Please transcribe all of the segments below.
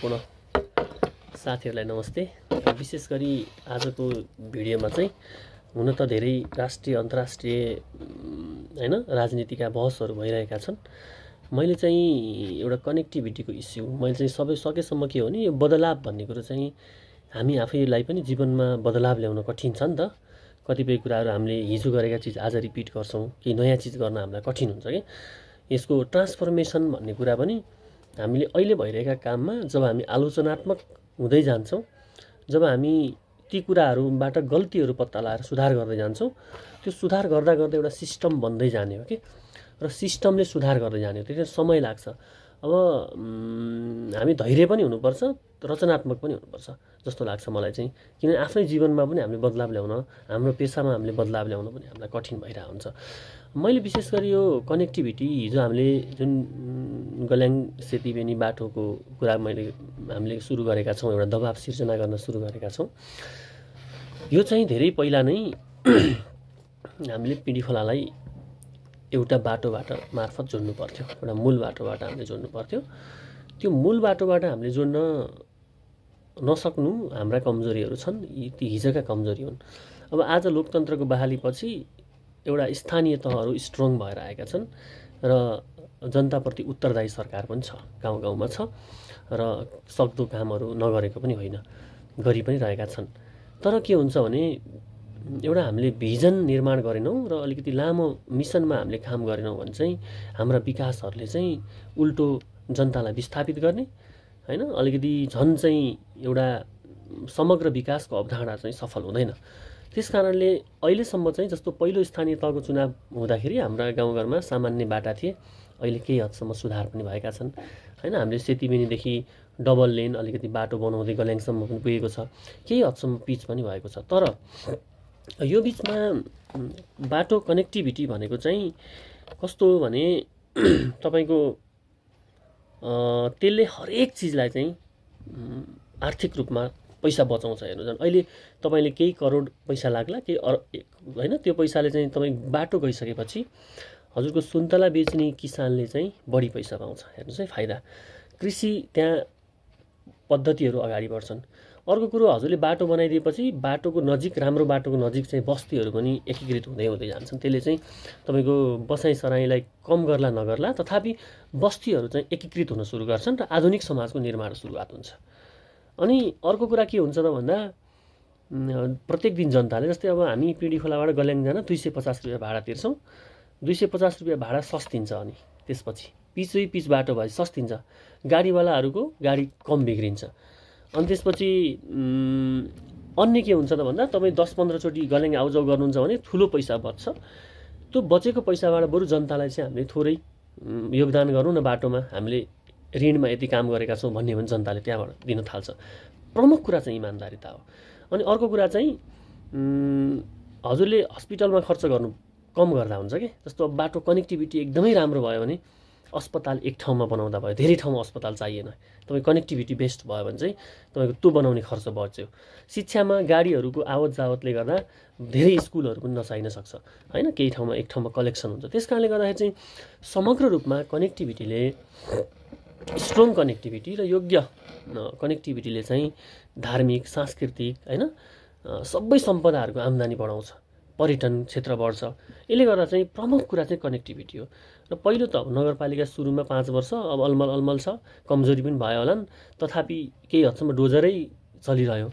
पुनः साथीहरुलाई नमस्ते। विशेष गरी आजको भिडियोमा चाहिँ हुन त धेरै राष्ट्रिय अन्तर्राष्ट्रिय हैन राजनीतिका बहसहरु भइरहेका छन्। मैले चाहिँ एउटा कनेक्टिभिटीको इस्यु मैले चाहिँ सबै सकेसम्म के हो नि यो बदलाव भन्ने कुरा चाहिँ हामी आफैलाई पनि जीवनमा बदलाव ल्याउन कठिन छ नि त। कतिपय कुराहरु हामीले हिजो गरेका चीज आज रिपिट गर्छौं, केही नयाँ चीज गर्न हामीलाई कठिन हुन्छ के। यसको ट्रान्सफर्मेसन भन्ने कुरा पनि हामीले अहिले भइरहेका काममा जब हामी आलोचनात्मक हुँदै जान्छौं, जब हामी ती कुराहरुबाट गल्तीहरु पत्ता लगाएर सुधार गर्दै जान्छौं, त्यो सुधार गर्दा गर्दै एउटा सिस्टम बन्दै जाने हो के। र सिस्टमले सुधार गर्दै जाने हो, त्यसले समय लाग्छ। अब हामी धैर्य पनि हुनुपर्छ, रचनात्मक पनि हुनुपर्छ जस्तो लाग्छ मलाई चाहिँ। किनभने आफ्नै जीवनमा पनि हामीले बदलाव ल्याउन, हाम्रो पेशामा हामीले बदलाव ल्याउन पनि हामीलाई कठिन भइरा हुन्छ। मैले विशेष गरी यो कनेक्टिभिटी हिजो हामीले जुन गल्याङ सेतीबेनी बाटोको कुरा हामीले सुरु गरेका छौं, एउटा दबाव सिर्जना गर्न सुरु गरेका छौं। यो चाहिँ धेरै पहिला नै हामीले पिडी खोलालाई एउटा बाटोबाट मार्फत जोड्नु पर्थ्यो, एउटा मूल बाटोबाट हामीले जोड्नु पर्थ्यो। त्यो मूल बाटोबाट हामीले जोड्न नसक्नु हाम्रा कमजोरीहरु छन्, ती हिजोका कमजोरी हुन्। अब आज लोकतन्त्रको बहालीपछि एउटा स्थानीय तहहरु स्ट्रङ भएर आएका छन् र जनताप्रति उत्तरदायी सरकार पनि छ, गाउँ गाउँमा छ र सक्दो कामहरु नगरेको पनि होइन, गरि पनि रहेका छन्। तर के हुन्छ भने एउटा हामीले भिजन निर्माण गरेनौं र अलिकति लामो मिसनमा हामीले काम गरेनौं भने चाहिँ हाम्रा विकासहरुले चाहिँ उल्टो जनतालाई विस्थापित गर्ने हैन, अलिकति झन चाहिँ एउटा समग्र विकासको अवधारणा चाहिँ सफल हुँदैन। त्यसकारणले अहिलेसम्म चाहिँ जस्तो पहिलो स्थानीय तहको चुनाव हुँदाखेरि हाम्रा गाउँघरमा सामान्य बाटा थिए, अहिले केही हदसम्म सुधार पनि भएका छन् हैन। हामीले सेतीबेनीदेखि डबल लेन अलिकति बाटो बनाउँदै गल्याङसम्म पनि पुगेको छ, केही हदसम्म पिच पनि भएको छ। तर यो बीचमा बाटो कनेक्टिभिटी भनेको चाहिँ कस्तो हो भने तपाईको त्यसले हरेक चीजलाई चाहिँ आर्थिक रूपमा पैसा बचाउँछ। हेर्नु जन अहिले तपाईले केही करोड पैसा लाग्ला केही हैन, त्यो पैसाले चाहिँ तपाई बाटो गइसकेपछि हजुरको सुन्तला बेच्ने किसानले चाहिँ बढी पैसा पाउँछ। हेर्नुस् है फाइदा। कृषि त्यहाँ पद्धतिहरु अगाडि बढ्छन्। अर्को कुरो हजुरले बाटो बनाइदिएपछि बाटोको नजिक, राम्रो बाटोको नजिक चाहिँ बस्तीहरु पनि एकीकृत हुँदै हुँदै जान्छन्। त्यसले चाहिँ तपाईको बसाइ सराईलाई कम गर्ला नगर्ला, तथापि बस्तीहरु चाहिँ एकीकृत हुन सुरु गर्छन् र आधुनिक समाजको निर्माण सुरुवात हुन्छ। अनि अर्को कुरा के हुन्छ त भन्दा प्रत्येक दिन जनताले जस्तै अब हामी पिडी खोलाबाट गल्याङ जान 250 रुपैयाँ भाडा तिर्छौं। 250 रुपैयाँ भाडा सस्तिन्छ। अनि त्यसपछि पिच बाटो भए सस्तिन्छ, गाडीवालाहरुको गाडी कम बिग्रिन्छ। अनि त्यसपछि अन्य के हुन्छ त भन्दा तपाई 10-15 चोटी गल्याङ आउजाउ गर्नुहुन्छ भने ठूलो पैसा बच्छ। त्यो बचेको पैसाबाट बरु जनतालाई चाहिँ हामीले थोरै योगदान गरौँ न, बाटोमा हामीले ऋणमा यति काम गरेका छौं भन्ने भने जनताले त्यहाँबाट दिन थाल्छ। प्रमुख कुरा चाहिँ इमानदारीता हो। अनि अर्को कुरा चाहिँ हजुरले अस्पतालमा खर्च गर्नु कम गर्दा हुन्छ के। जस्तो अब बाटो कनेक्टिभिटी एकदमै राम्रो भयो भने अस्पताल एक ठाउँमा बनाउँदा भयो, धेरै ठाउँमा अस्पताल चाहिएन। तपाई कनेक्टिभिटी बेस्ट भयो भने चाहिँ तपाईको त्यो बनाउने खर्च बच्यो। शिक्षामा गाडीहरुको आवत जावतले गर्दा धेरै स्कुलहरु पनि नचाहिन सक्छ हैन, केही ठाउँमा एक ठाउँमा कलेक्सन हुन्छ। त्यसकारणले गर्दाखेरि चाहिँ समग्र रूपमा कनेक्टिभिटीले, स्ट्रङ कनेक्टिभिटी र योग्य कनेक्टिभिटीले चाहिँ धार्मिक, सांस्कृतिक हैन सबै सम्पदाहरुको आम्दानी बढाउँछ, पर्यटन क्षेत्र बढ्छ। यसले गर्दा चाहिँ प्रमुख कुरा चाहिँ कनेक्टिभिटी हो। र पहिलो त अब नगरपालिका सुरुमा 5 वर्ष अब अलमल छ, कमजोरी पनि भयो होलान्, तथापि केही हदसम्म डोजरै चलिरह्यो।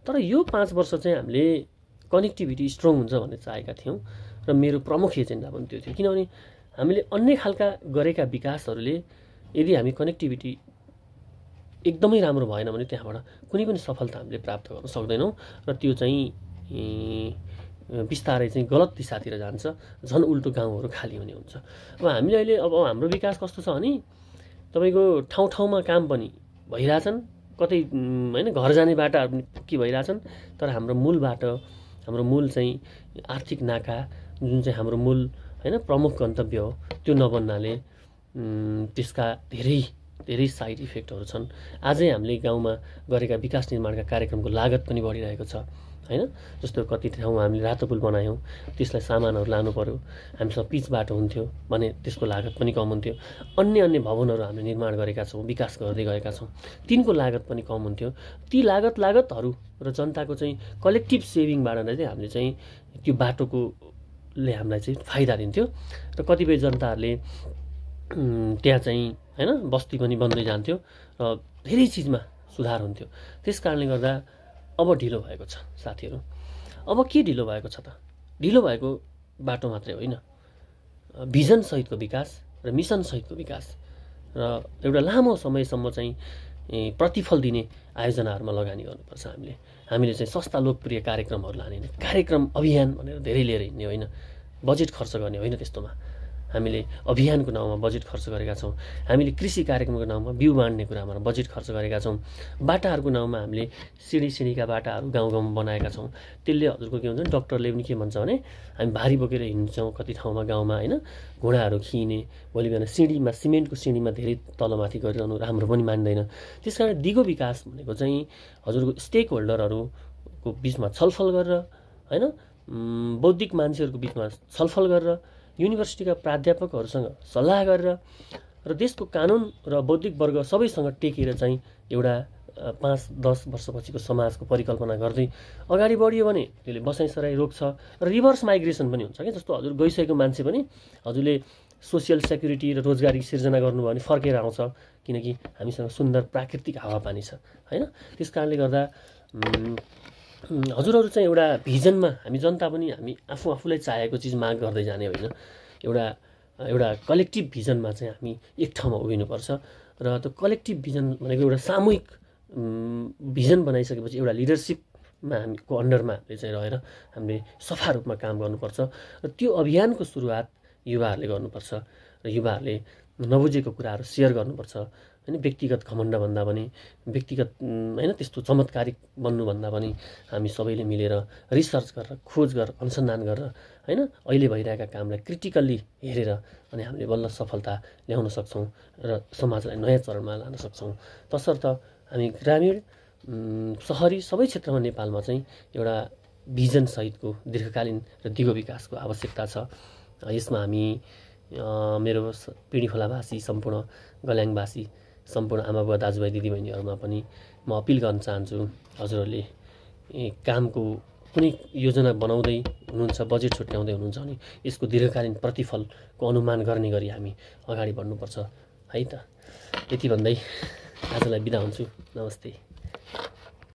तर यो 5 वर्ष चाहिँ हामीले कनेक्टिभिटी स्ट्रङ हुन्छ भन्ने चाहेका थियौं र मेरो प्रमुख एजेन्डा पनि त्यो थियो। किनभने हामीले अन्य खालका गरेका विकासहरुले यदि हामी कनेक्टिभिटी एकदमै राम्रो भएन भने त्यहाँबाट कुनै पनि सफलता हामीले प्राप्त गर्न सक्दैनौं र त्यो चाहिँ बिस्तारै चाहिँ गलत दिशातिर जान्छ, झन उल्टो गाउँहरु खाली हुने हुन्छ। अब हामीले अहिले अब हाम्रो विकास कस्तो छ भने तपाईको ठाउँ ठाउँमा काम पनि भइराछन्, कतै हैन घर जाने बाटाहरु पनि के भइराछन्। तर हाम्रो मूल बाटो, हाम्रो मूल चाहिँ आर्थिक नाका जुन चाहिँ हाम्रो मूल हैन प्रमुख गन्तव्य हो, त्यो नबन्नाले त्यसका धेरै साइड इफेक्टहरु छन्। आजै हामीले गाउँमा गरेका विकास निर्माणका कार्यक्रमको लागत पनि बढिरहेको छ हैन। जस्तो कति ठाउँमा हामीले रातो पुल बनायौँ, त्यसलाई सामानहरू लानु पर्यो, हामीसँग पिच बाटो हुन्थ्यो भने त्यसको लागत पनि कम हुन्थ्यो। अन्य भवनहरू हामीले निर्माण गरेका छौँ, विकास गर्दै गएका छौँ, तिनको लागत पनि कम हुन्थ्यो। ती लागतहरू र जनताको चाहिँ कलेक्टिभ सेभिङबाट नै चाहिँ हामीले चाहिँ त्यो बाटोकोले हामीलाई चाहिँ फाइदा दिन्थ्यो र कतिपय जनताहरूले त्यहाँ चाहिँ हैन बस्ती पनि बन्दै जान्थ्यो र धेरै चिजमा सुधार हुन्थ्यो। त्यस कारणले गर्दा अब ढिलो भएको छ साथीहरू। अब के ढिलो भएको छ त? ढिलो भएको बाटो मात्रै होइन, भिजन सहितको विकास र मिसन सहितको विकास र एउटा लामो समयसम्म चाहिँ प्रतिफल दिने आयोजनाहरूमा लगानी गर्नुपर्छ। हामीले चाहिँ सस्ता लोकप्रिय कार्यक्रमहरू लाने होइन, कार्यक्रम अभियान भनेर धेरै लिएर हिँड्ने होइन, बजेट खर्च गर्ने होइन। त्यस्तोमा हामीले अभियानको नाउँमा बजेट खर्च गरेका छौँ, हामीले कृषि कार्यक्रमको नाउँमा बिउ बाँड्ने कुरामा बजेट खर्च गरेका छौँ, बाटाहरूको नाउँमा हामीले सिँढीका बाटाहरू गाउँ गाउँमा बनाएका छौँ। त्यसले हजुरको के हुन्छ, डक्टरले पनि के भन्छ भने हामी भारी बोकेर हिँड्छौँ कति ठाउँमा गाउँमा होइन, घोडाहरू खिने, भोलि बिहान सिमेन्टको सिँढीमा धेरै तलमाथि गरिरहनु राम्रो पनि मान्दैन। त्यस कारण दिगो विकास भनेको चाहिँ हजुरको स्टेक होल्डरहरूको बिचमा छलफल गरेर होइन, बौद्धिक मान्छेहरूको बिचमा छलफल गरेर, युनिभर्सिटीका प्राध्यापकहरूसँग सल्लाह गरेर र देशको कानुन र बौद्धिक वर्ग सबैसँग टेकेर चाहिँ एउटा 5-10 वर्षपछिको समाजको परिकल्पना गर्दै अगाडि बढियो भने त्यसले बसाइसराई रोक्छ र रिभर्स माइग्रेसन पनि हुन्छ क्या। जस्तो हजुर गइसकेको मान्छे पनि हजुरले सोसियल सेक्युरिटी र रोजगारी सिर्जना गर्नुभयो भने फर्केर आउँछ, किनकि हामीसँग सुन्दर प्राकृतिक हावापानी छ होइन। त्यस कारणले गर्दा हजुरहरू चाहिँ एउटा भिजनमा, हामी जनता पनि हामी आफूलाई चाहेको चिज माग गर्दै जाने होइन, एउटा कलेक्टिभ भिजनमा चाहिँ हामी एक ठाउँमा उभिनुपर्छ र त्यो कलेक्टिभ भिजन भनेको एउटा सामूहिक भिजन बनाइसकेपछि एउटा लिडरसिपमा हामीको अन्डरमा हामीले चाहिँ रहेर हामीले सफा रूपमा काम गर्नुपर्छ र त्यो अभियानको सुरुवात युवाहरूले गर्नुपर्छ र युवाहरूले नबुझेको कुराहरू सेयर गर्नुपर्छ होइन। व्यक्तिगत घमण्ड भन्दा पनि, व्यक्तिगत होइन त्यस्तो चमत्कारिक बन्नुभन्दा पनि हामी सबैले मिलेर रिसर्च गरेर, खोज गरेर, अनुसन्धान गरेर होइन अहिले भइरहेका कामलाई क्रिटिकल्ली हेरेर अनि हामीले बल्ल सफलता ल्याउन सक्छौँ र समाजलाई नयाँ चरणमा लान सक्छौँ। तसर्थ हामी ग्रामीण, सहरी सबै क्षेत्रमा नेपालमा चाहिँ एउटा भिजनसहितको दीर्घकालीन र दिगो विकासको आवश्यकता छ। यसमा हामी मेरो पिँढीखोलावासी, सम्पूर्ण गल्याङवासी, सम्पूर्ण आमाबुवा, दाजुभाइ, दिदीबहिनीहरूमा पनि म अपिल गर्न चाहन्छु, हजुरहरूले कामको कुनै योजना बनाउँदै हुनुहुन्छ, बजेट छुट्याउँदै हुनुहुन्छ भने यसको दीर्घकालीन प्रतिफलको अनुमान गर्ने गरी हामी अगाडि बढ्नुपर्छ है त। यति भन्दै आजलाई बिदा हुन्छु। नमस्ते।